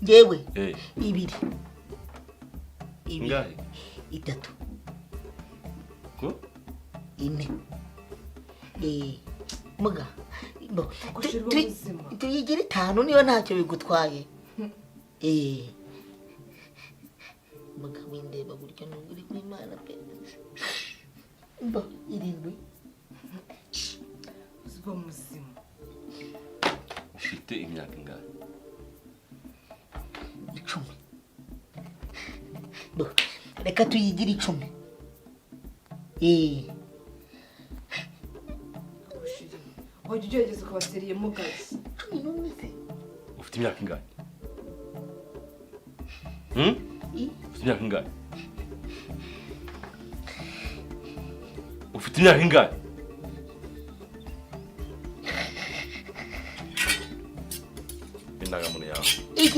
Ngewe? Eh. Ibiri, ibiri. Ingahe? Itatu. Ko? Ine. Muga bo, Gushirwa ubuzima. Tuyigire 5 niba ntacyo bigutwaye. Muga, windeba gutyo, nubwo uri kw'Imana pe. Mbo 7. Uba muzima. Ufite imyaka ingahe? 10. Bo, reka tuyigire 10. Gushira, wajya ugerageza ukabaseriyemo gake. 11 se? Ufite imyaka ingahe? Hmm? Ufite imyaka ingahe? Ufite imyaka ingahe? Indangamuntu yawe. Iki?